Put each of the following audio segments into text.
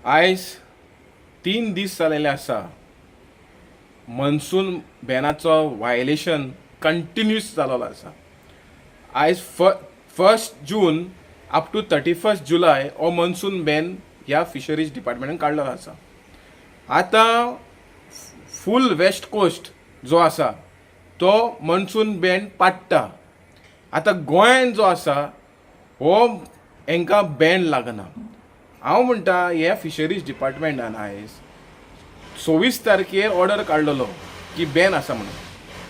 आयज 3 दीस जालेले आसा, मनसून बॅनाचो वायलेशन कंटिन्यूस जालोलो आसा. आयज फ 1 June up to 31 July हो मनसून बॅन ह्या फिशरीज डिपार्टमेंटान काडलेलो आसा. आतां फूल वेस्ट कोस्ट जो आसा तो मनसून बॅन पाडटा. आतां गोंयान जो आसा हो हेंकां बॅन लागना. हांव म्हणटा, ह्या फिशरीज डिपार्टमेंटान आयज 26 तारखेर ऑर्डर काडलेलो की बॅन आसा म्हणून.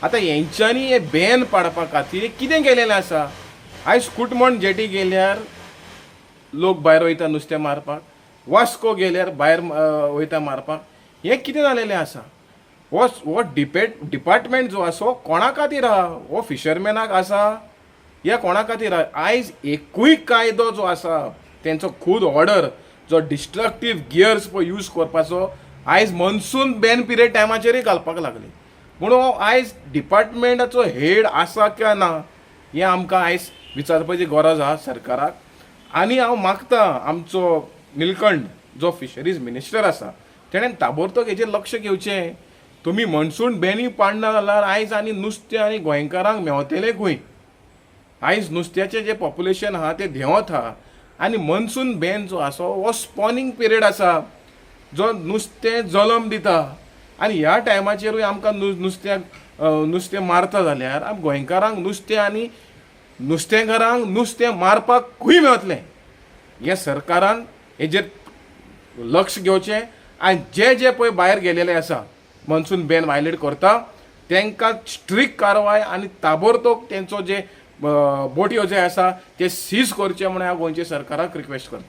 आतां हेंच्यांनी हे बॅन पाडपा खातीर कितें केलेलें आसा? आयज कुटमण जेटी गेल्यार लोक भायर वयता नुस्तें मारपाक, वास्को गेल्यार भायर वयता मारपाक. हें कितें जालेलें आसा? हो डिपार्टमेंट जो आसा हो कोणा खातीर आहा? हो फिशरमॅनाक आसा या कोणा खातीर आहा? आयज एकूय कायदो जो आसा तेंचो, खूद ऑर्डर जो डिस्ट्रक्टीव गियर्स पळय यूज करपाचो, आयज मनसून बॅन पिरियड टायमाचेरूय घालपाक लागले. म्हणून हो आयज डिपार्टमेंटाचो हेड आसा काय ना हें आमकां आयज विचारपाची गरज आहा सरकाराक. आनी हांव मागता, आमचो निलकंठ जो फिशरीज मिनिस्टर आसा तेणें ताबडतोब हेजेर लक्ष घेवचें. तुमी मनसून बॅनी पाडना जाल्यार आयज आनी नुस्तें आनी गोंयकारांक मेवतलें खंय? आयज नुस्त्याचें जें पॉप्युलेशन आहा तें देंवत आहा आनी मनसून बॅन जो आसा हो स्पॉनींग पिरियड आसा, जो नुस्तें जल्म दिता आनी ह्या टायमाचेरूय आमकां नुस्त्याक नुस्तें मारता जाल्यार आम गोंयकारांक नुस्तें आनी नुस्तेंकारांक नुस्तें मारपाक खंय मेवतलें? हें सरकारान हेजेर लक्ष घेवचें आनी जे जे पळय भायर गेलेले आसा, मनसून बॅन वायलेट करता, तांकां स्ट्रीक कारवाय आनी ताबडतोब तेंचो जे बोटयो जे आसा ते सीज करचे म्हणून हांव गोंयच्या सरकाराक रिक्वेस्ट करता.